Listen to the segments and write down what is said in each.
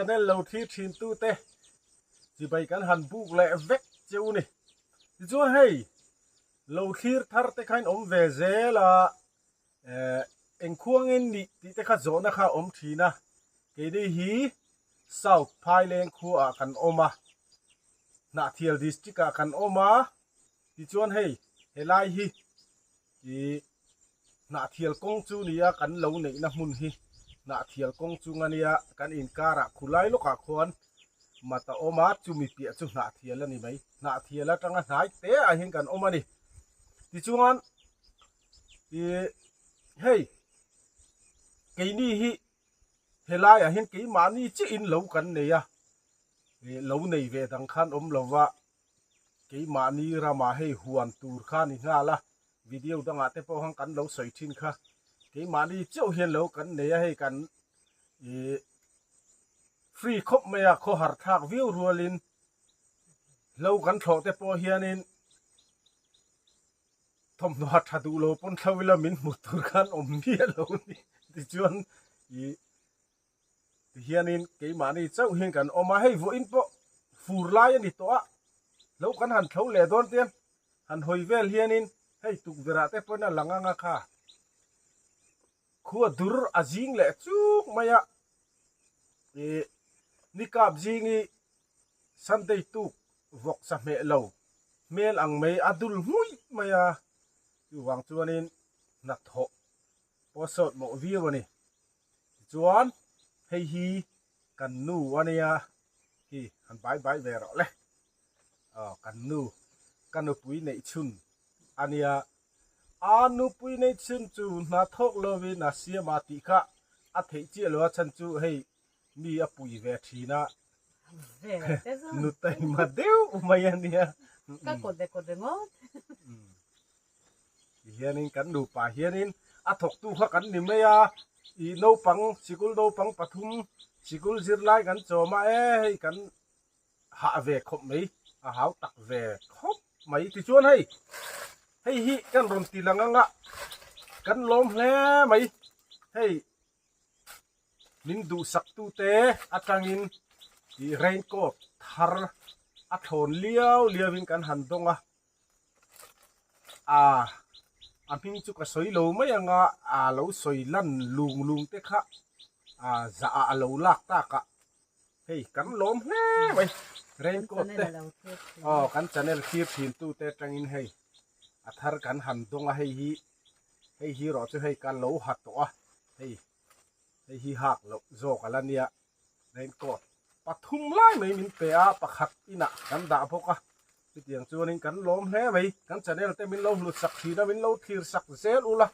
channel lo thlir thin tu te chibai kan han buk leh vek cheu ni. Tichuan hei lo thlir thar te kha in awm ve zel a, eh engkhuangin nih tih te kha zawhna kha a awm thin a, keini hi South Phaileng khuaah kan awm a, Hnahthial district ah kan awm a, tichuan hei helai hi ih Hnahthial kawng chu nia kan lo neihna hmun hi Hnahthial kawng chung a nia kan inkarah khulai lawkah khuan mat a awm a, chumi piah chu Hnahthial a ni mai. Hnahthial atanga hnai te ah hian kan awm a ni. Tichuan ih hei keini hi helaiah hian keimahni chiahin lo kan nei a, ih lo nei ve dang khan awm lo va. Keimahni ramah hei huan tur kha ni nghal a, video dangah te pawh khan kan lo sawi thin kha. Keimahni chauh hian lo kan nei a, hei kan ih free khawp mai a, khawhar thlak viau rualin hlo kan thlawh te pawh hianin thawmhnaw ha tha duh lo pawn thlo ila min hmu tur khan awm miah lo a ni. Tichuan ih Tihianin keimahni chauh hian kan awm a, hei vawiin pawh fur lai a ni tawh a, lo kan han tho leh dawn te han hawi vel hianin hei tukverh ah te pawhin a lang ang a kha khua dur a zing leh chuk mai a, ih nikap zingi Sunday tuk vawk sa hmeh lo hmel ang mai a dul hmuih mai a, chuvang chuanin hnathawh pawh sawt mawh viau a ni. Tichuan hei hi kan nu a nia hi han bai bai ve rawh le aw kan nu ka nupui neih chhun a nia a nupui neih chhun chu hna thawk lovin a siam a tih kha a theih chiah lo a chhan chu hei mi a pui ve thin a nu taima deuh mai a nia ka kawt ve kawt ve ngawt Tihianin kan nupa hianin a thawktu kha kan ni mai a, ih naupang sikul naupang pathum sikul zirlai kan chawm a e hei kan hah ve khawp mai a hau tak ve khawp mai tichuan hei hei hi kan rawn ti lang anga kan lawm hle mai hei min duhsak tute atangin ih raincoat thar a thlawn liau liau in kan han dawng a. A a hming chu ka sawi lo mai ang a, a lo sawi lan lung lung te kha a zah ah a lo lak tak a, hei kan lawm hle mai raincoat te aw kan channel thlir thin tu te atangin hei a thar kan han dawng a hei hi hei hi erawh chu hei ka lo ha tawh a hei hei hi hak loh zawk a la nia. Raincoat pathum lai mai min pe a, pakhat inah kan dah bawk a, chutiang chuanin kan lawm hle mai, kan channel te min lo hlut sak thin a, min lo thlir sak zel ula,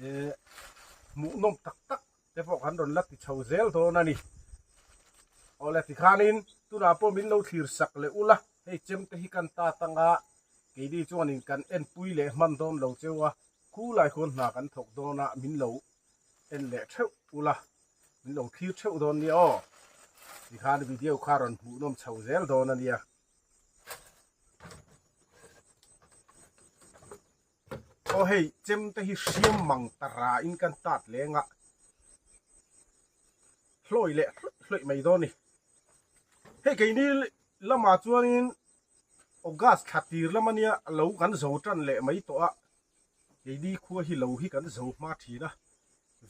eh hmuhnawm tak tak te pawh kan rawn la ti chho zel dawn a ni. Awle tikhanin tunah pawh min lo thlir sak leh ula, hei chem te hi kan ta tanga keini chuanin kan enpui leh hman dawn lo cheu a, khulai khuan hna kan thawk dawn a, min lo en leh theuh ula. Min lo thlir theuh dawn nia aw. Tikhan video kha rawn hmuh nawm chho zel dawn a nia. Aw hei chem te hi hriam mang tara in kan tat leng a. Hlawi leh hlawih hlawih mai dawn ni. Hei keini lamah chuanin August thla tir lam a nia lo kan zo tan leh mai tawh a. Keini khua hi lo hi kan zo hma thin a.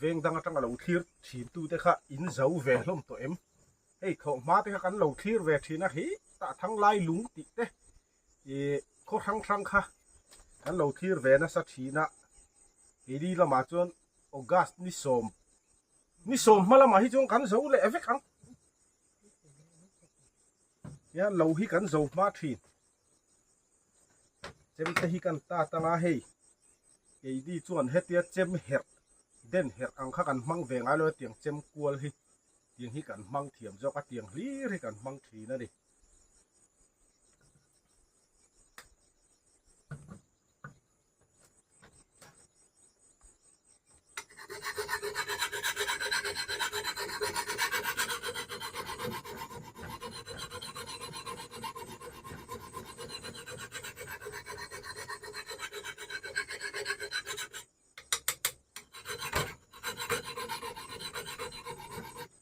Veng dang atanga lo thlir thin tute kha in zo ve hlawm tawh em? Hei thawh hma te kha kan lo thlir ve thin a, hi tah thang lai lung tih te ih khaw hrang hrang kha kan lo thlir ve nasa thin a, keini lamah chuan August ni sawm ni sawm hma lamah hi chuan kan zo leh vek ang. Hian lo hi kan zo hma thin. Chem te hi kan tat anga hei keini chuan hetia chem herh den herh ang kha kan hmang ve ngai lo a tiang chem kual hi tiang hi kan hmang thiam zawk a tiang hlir hi kan hmang thin a ni.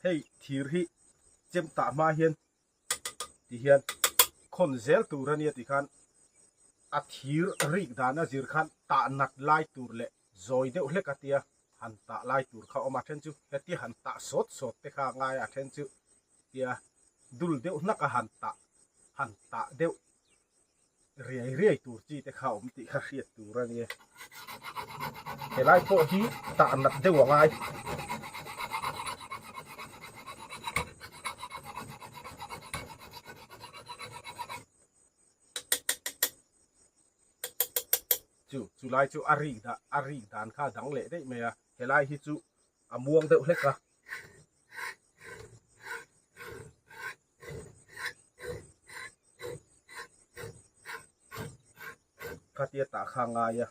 Hei thir hi. chem tah hma hian ti hian khawn zel tur a nia ti khan a thir rik dan a zir khan tah nat lai tur leh zawi deuh hlek a tia han tah lai tur kha a awm a, a then chu hetia han tah sawt sawt te kha a ngai a, a then chu tia dul deuh hlak a han tah han tah deuh riai riai tur chi te kha awm tih kha hriat tur a nia. Helai pawh hi tah nat deuh a ngai. Chu chu lai chu a rik dah a rik dan kha a dang leh daih mai a, helai hi chu a muang deuh hlek a. Khatia tah kha ngai a,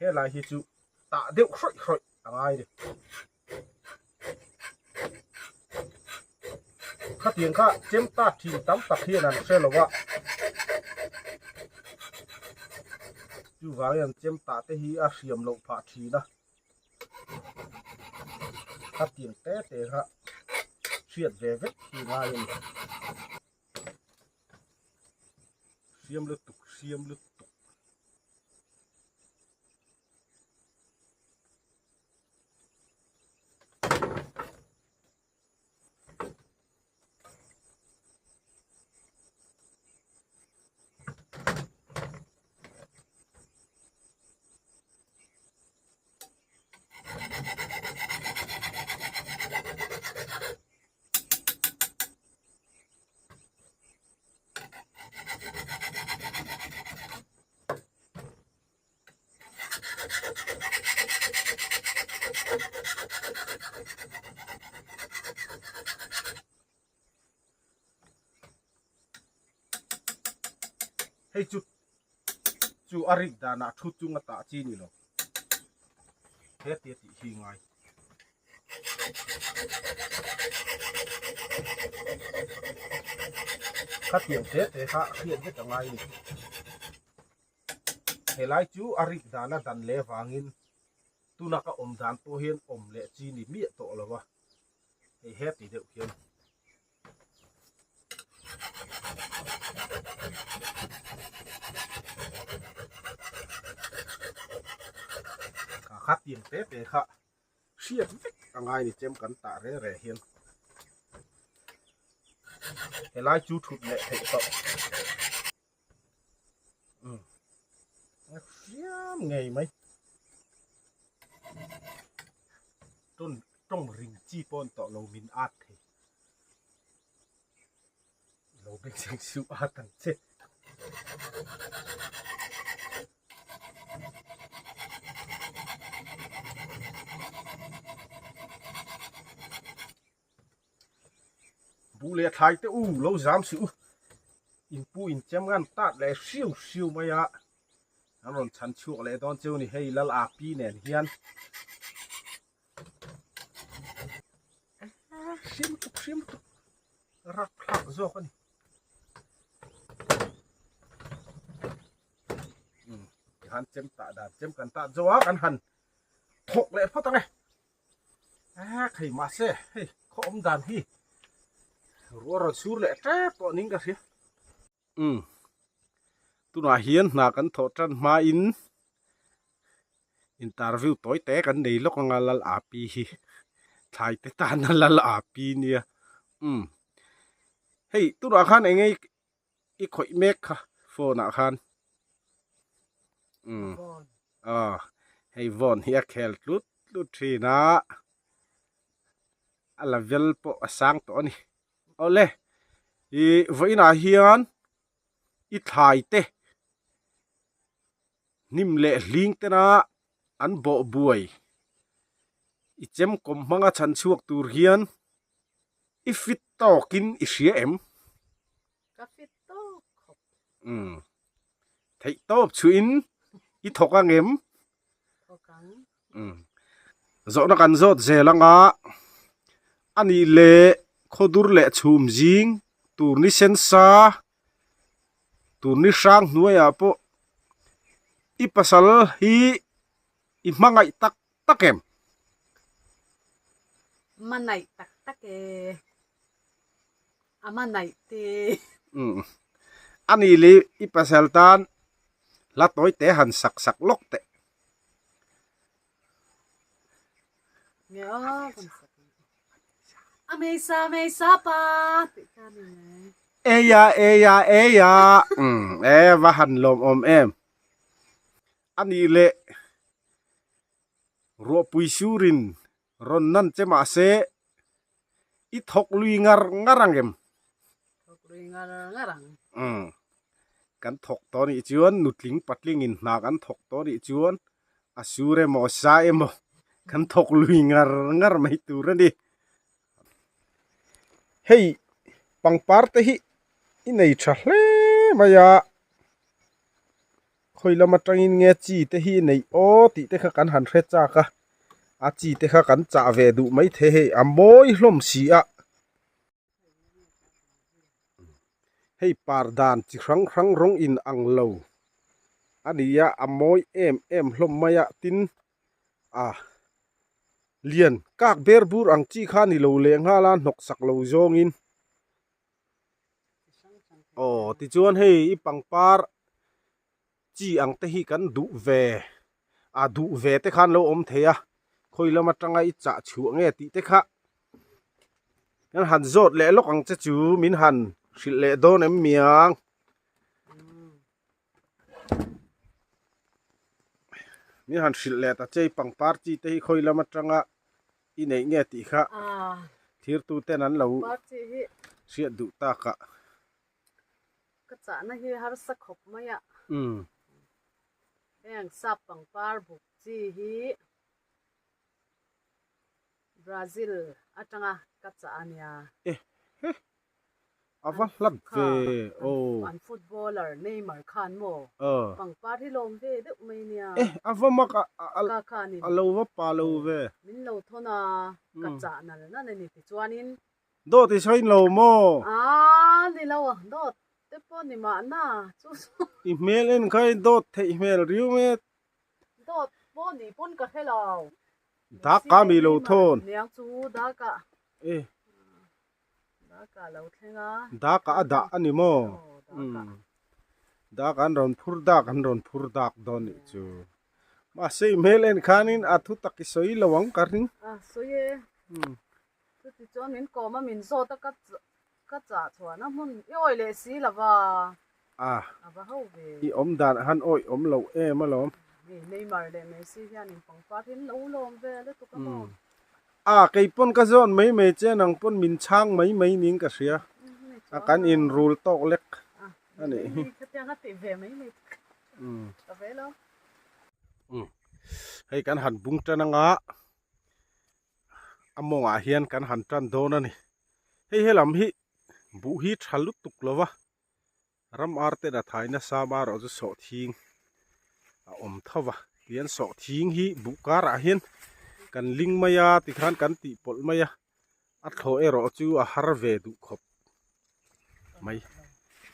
helai hi chu tah deuh hrawih hrawih a ngai ni. Khatiang kha chem ta thin tam tak hian an hre lo a, chuvangin an chem tah te hi a hriam loh phah thin a. Khatiang te te kha hriat ve vek hi ngai a ni. Hriam lutuk hriam lutuk. Hei chu chu a rik danah thu chung a tah chi ni lo he tia tih hi ngai. Khatiang te te kha hriat vek a ngai a ni. Helai chu a rik dan a dan leh vangin tuna ka awm dan pawh hian awm leh chi ni miah tawh lo a, hei heti deuh hian. Kha kha tiang te te kha hriat vek a ngai ni chem kan tah reng reng hian helai chu thut leh theih tawh. Hriam ngei mai tawn tawng ring chi pawh an tawh lo min at thei lo beng seng suh at ang che. Buh leh thlai te u lo zam suh u in pu in chem ngan tat leh hriu hriu mai a an rawn chhan chhuak leh dawn cheu ni hei lal a pi nen hian hriam tuk hriam tuk rap thlak zawk a ni han chem tah dan chem kan tah zo a kan han thawk leh phawt ang e. A thei mahse hei khaw awm dan hi ruah rawn sur leh tep pawh ning ka hria. Umm tunah hian hna kan thawh tan hmain interview tawi te kan nei lawk anga lal api hi thlai te tana lal api nia umm hei tunah khan eng nge i khawih mek kha phone ah khan umm aw hei vawn hi a khel tlut tlut thin a a la vel pawh a sang tawh a ni awle ih vawiinah hian i thlai te hnim leh hling tena an bawh buai i chem kawm hmanga chhan chhuak tur hian. I fit tawkin i hria em? Ka fit tawk khawp. Umm. Theih tawp chuin i thawk ang em? Thawk ang. Umm. Zawhna kan zawt zel anga a nih leh khawdur leh chhum zing tur ni sen sa tur ni hrang hnuaiah pawh i pasal hi i hmangaih tak tak em? Hmangaih tak tak e. A hmangaih te. Umm. A nih leh i pasal tan hla tawi te han sak sak lawk teh. Nge aw kan sak ang. A hmeisa hmeisa pa tih kha a ni mai. Eia eia eia. Umm e va han lawmawm em. A nih leh ruahpui surin rawn nan che mahse i thawk lui ngar ngar ang em? Thawk lui ngar ngar ang. Umm. Kan thawk tawh nih chuan nutling patlingin hna kan thawk tawh nih chuan a sur emaw a sa emaw kan thawk lui ngar ngar mai tur a ni. Hei pangpar te hi i nei tha hle mai a. Khawi lam atangin nge chi te hi neih aw tih te kha kan han hre chak a, a chi te kha kan chah ve duh mai thei hei a mawi hlawm si a. Hei par dan chi hrang hrang rawng in ang lo a ni a, a mawi em em hlawm mai a, tin a lian kak ber bur ang chi kha ni lo leh nghal a hnawk sak lo zawngin. Aw tichuan hei i pangpar chi ang te hi kan duh ve a duh ve te khan lo awm thei a khawi lam atanga i chah chhuah nge tih te kha kan han zawt leh lawk ang che chu min han hrilh leh dawn em miang. Min han hrilh leh ta che i pangpar chi te hi khawi lam atanga i neih nge tih kha thirtu ten an lo hriat duh tak a. Ka chahna hi harsa khawp mai a. Heng sap pangpar buk chi hi Brazil atanga ka chah a nia. A va hlat ve aw. An footballer Neymar khan maw pangpar hi lawm ve deuh mai nia. E a va mak a a lo va pa lo ve. Min lo thawn a ka chah nal nal a ni tichuanin. Dawt i sawi lo maw? Aa ni lo dawt te pawh ni mahna chu chu. I hmel en kha i dawt theih hmel riu mai. Dawt pawh ni pawn ka hre lo. Dak ka mi lo thawn. Niang chu dak ah. E. Daka lo thleng a. Daka a dah a ni maw? Daka an rawn phur dak an rawn phur dak dawn nih chu. Mahse i hmel en khanin a thu tak i sawi lo ang ka ring. A sawi e. Chuti chuan min kawm a min zawt a ka ka chah chhuahna hmun i awih leh si lo va. A. A va ho ve. I awm dan a han awih awm lo em alawm. Hei Neymar leh Messi hian in pangpar hi an lo lawm ve lutuk a maw. A, kei pawn ka zawn mai mai che, nang pawn min chhang mai mai niin ka hria. A, kan inrul tawk lek a nih hi. Hei kan han bung tan anga a mawngah hian kan han tan dawn a ni. Hei helam hi buh hi tha lutuk lo va, Ram ar ten a thai nasa marawh chu sawhthing a awm tho va, tihian sawhthing hi buh karah hian kan ling mai a tikhan kan tih pawlh mai a, a thlawh erawh chu a har ve duh khawp mai.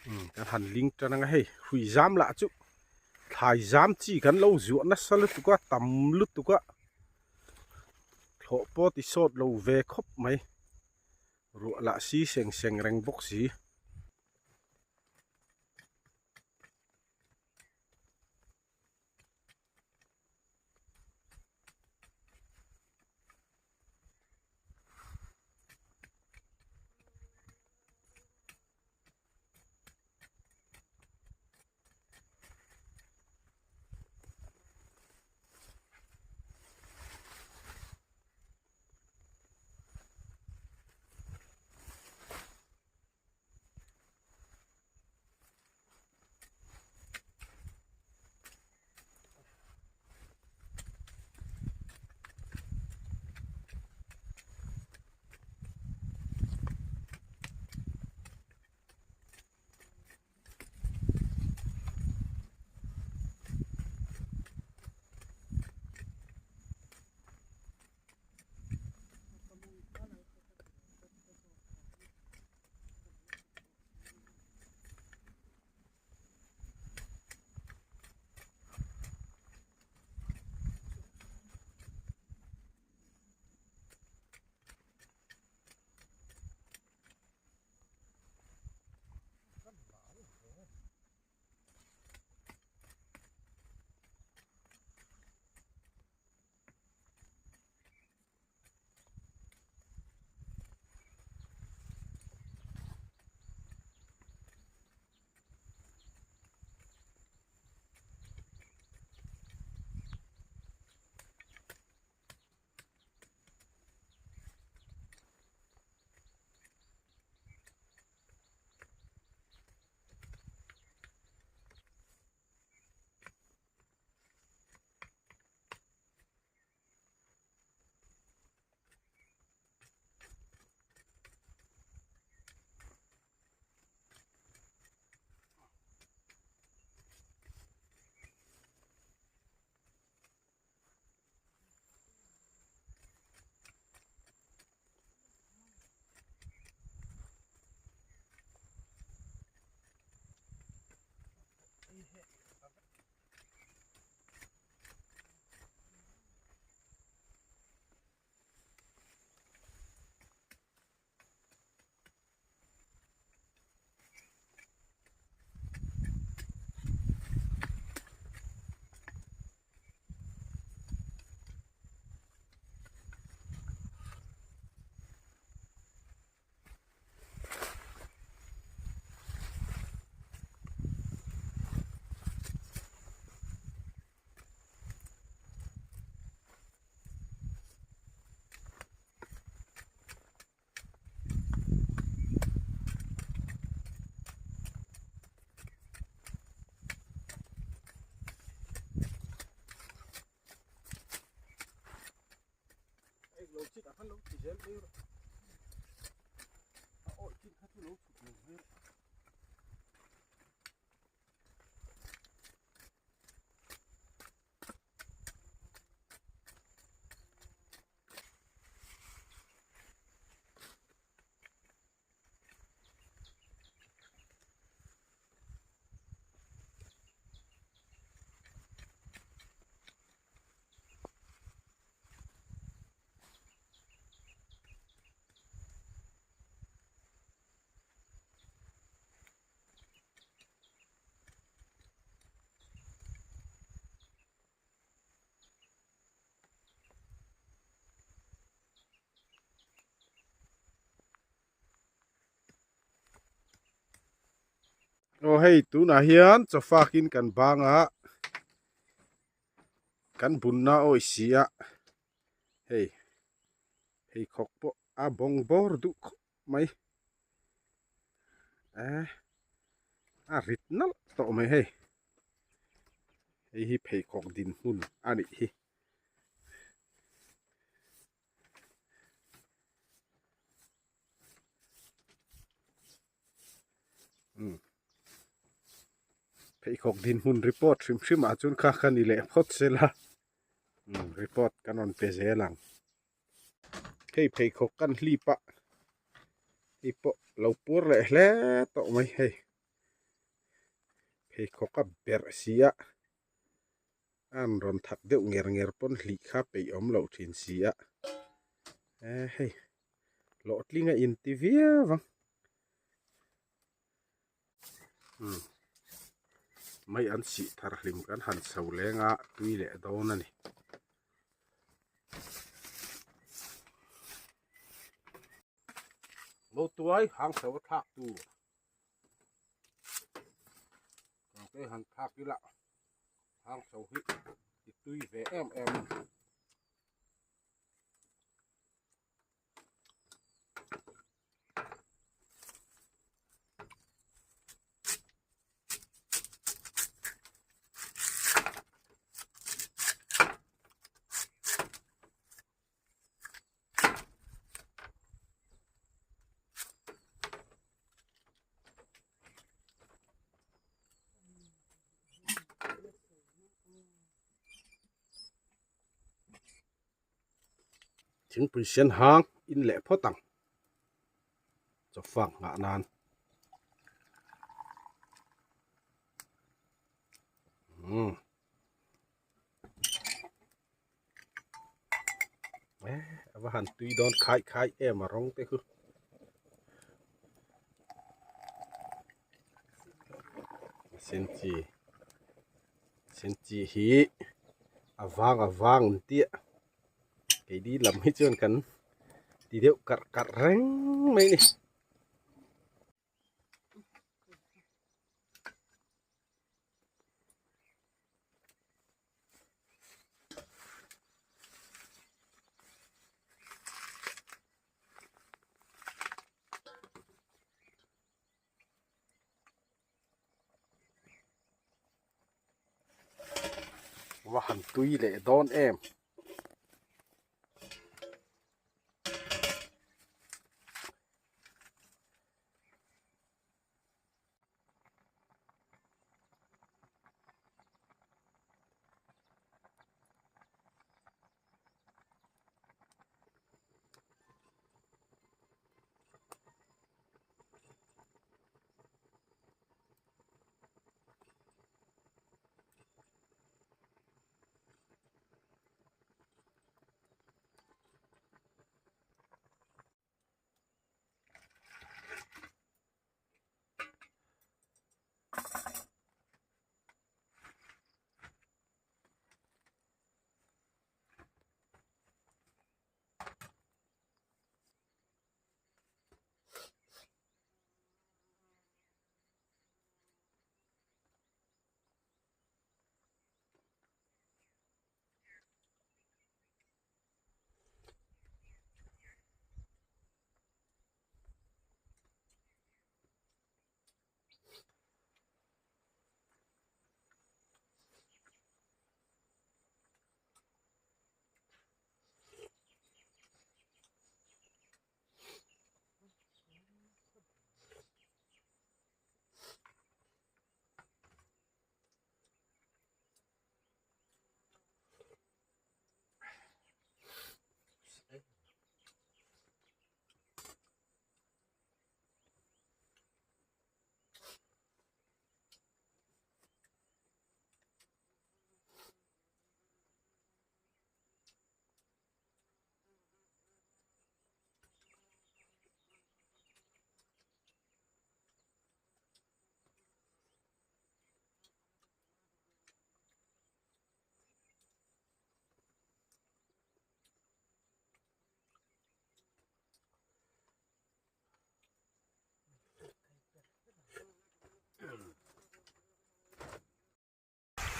Umm kan han ling tan anga hei hrui zam lah chu thlai zam chi kan lo zuah nasa lutuk a tam lutuk a thlawh pawh ti sawt lo ve khawp mai ruah lah si seng seng reng bawk si. khan lo ti zel mai rawh. A awih chin kha chu lo chhuk lo mai rawh. Aw hei tunah hian chawfak in kan bang a kan bunna awi si a hei pheikhawk pawh a bawng bawr duh khawp mai eh a rit nalh tawh mai hei hei hi pheikhawk dinhmun a nih hi. Pheikhawk dinhmun report hrim hrim ah chuan kha kha ni leh phawt sela report kan rawn pe zel ang. Hei pheikhawk kan hlip a hei pawh lo pur leh hle tawh mai hei pheikhawk a berh si a. An rawn thak deuh nger nger pawn hlih kha peih awm loh thin si a eh hei hlawhtling a inti viau ang umm mai an sih thar hlim kan han chho leng a tui leh dawn a ni. Motuai hang chho a thlak tur. Te han thlak ila hang chho hi ti tui ve em em a ni. Thingpui sen hang in leh phawt ang chawfak nghah nan. Umm. A va han tui dawn khai khai em a rawng te khu sen chi sen chi hi a vang a vang an tia keini lam hi chuan kan ti deuh karh karh reng mai a ni. Va han tui leh dawn em.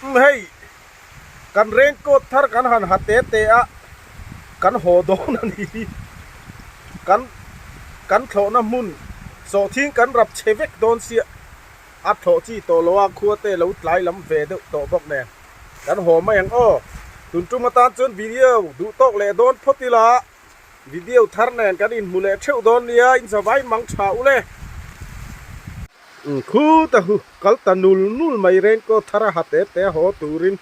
Hei kan raincoat thar kan han ha te te a, kan haw dawn a ni hi. Kan kan thlawhna hmun sawhthing kan rap chhe vek dawn sia, a thlawh chi tawh lo a, khua te lo tlai lam ve deuh tawh bawk nen. Kan haw mai ang aw. Tun tum atan chuan video duh tawk leh dawn phawt ila. Video thar nen kan inhmu leh theuh dawn nia, in zavai mang tha u le. Khu ta hu, kal ta nul nul mai raincoat thar a ha te te a haw turin.